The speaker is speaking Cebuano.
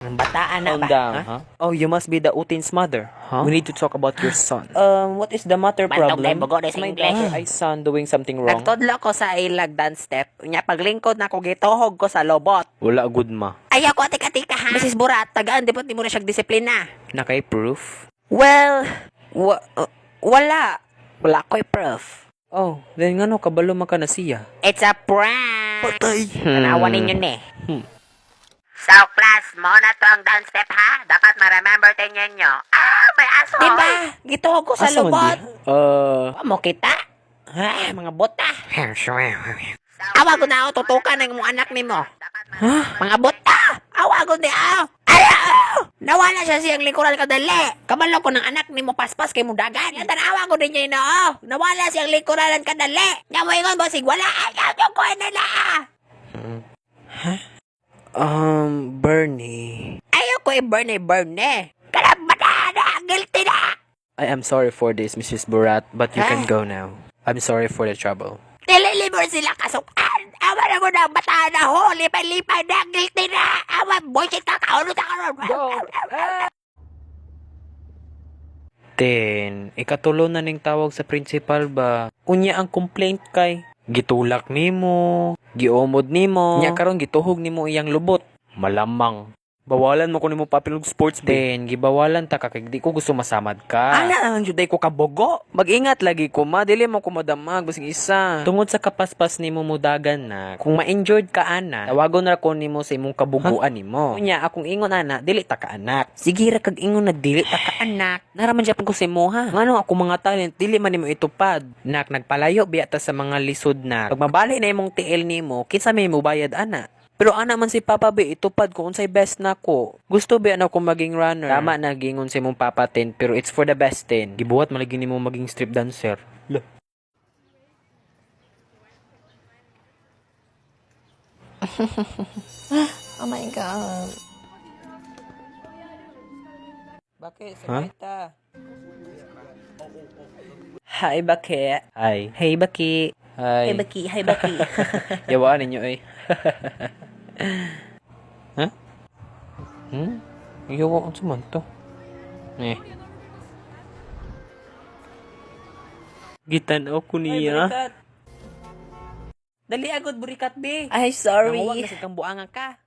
Ang bataan na Calm ba? down, Ha? huh? Oh, you must be the Utin's mother. Huh? We need to talk about your son. What is the matter Bantog problem? na bugo na Is sa my English. daughter ay son doing something wrong? Nagtudlo ko sa ilag dance step. Nya paglingkod na ko gituhog ko sa lobot. Wala good ma. Ayaw ko atik-atika ha. Mrs. Burat, tagaan di ba di mo na siya disiplina? Nakay proof? Well, wala. Wala ko'y proof. Oh, then ngano kabalo man ka na siya? It's a prank. Patay. Tanawan ninyo ni. So, class, mo na to ang dance step ha. Dapat ma-remember din ninyo. Ah, may aso. Diba? Gituhog ko sa Asa man lobot. di? Wa mo kita? Ha, mga bota. Awa ko na ako, tutukan ang imong anak nimo. Mga bota! Awa ko ni aw! Ay, aw! Nawala siya siyang likuran kadali. Kabalo ko ng anak nimo paspas kay mudagan. Yan tanawa ko ninyo ino. Nawala siyang likuran kadali. Nya mo ingon bossing, wala ayaw nyo ko nila. Bernie. Ayaw ko i-burn burn eh. Karabata na, guilty na. I am sorry for this, Mrs. Burat, but you can Huh? go now. I'm sorry for the trouble. Nililibor sila kasukan. Awa na ko ng bata na ho. Lipay-lipay na, guilty na. Awa, bullshit ka, kaulo ta karon. Go! Ten, ikatulo na ning tawag sa principal ba? Unya ang complaint kay gitulak nimo, giomod nimo, nya karon gituhog nimo iyang lubot. Malamang. Bawalan mo ko nimo papilog sports ba? Ten, gibawalan ta ka kay di ko gusto masamad ka. Ana lang jud ko kabogo. Mag-ingat lagi ko ma, dili mo ko madamag basing isa. Tungod sa kapaspas nimo mudagan na, kung ma-injured ka ana, tawagon ra ko nimo sa imong kabuguan nimo. Unya akong ingon ana, dili ta ka anak. Sige ra kag ingon na dili ta ka anak. Naraman siya pud ko sa imo ha. Ngano ako mga talent dili man nimo itupad. Nak nagpalayo biya ta sa mga lisod na. Pag mabali na imong tiil nimo, kinsa may mobayad ana? Pero ana man si Papa B, itupad ko unsay best nako. Gusto ba na ako maging runner? Tama na gingon sa imong papa ten, pero it's for the best ten. Gibuhat man lagi nimo maging strip dancer. Lah. Oh my God. Bakit? Huh? Hi, Baki. Hi. Hey, Baki. Hi. Hi, Baki. Hi, Baki. Yawaan ninyo eh. Ha? Hmm? Yawa, unsa man to? Eh. Gitan-aw ko niya. Dali agad, burikat, be. Ay, sorry. Nanguwag na sa kang buangan ka.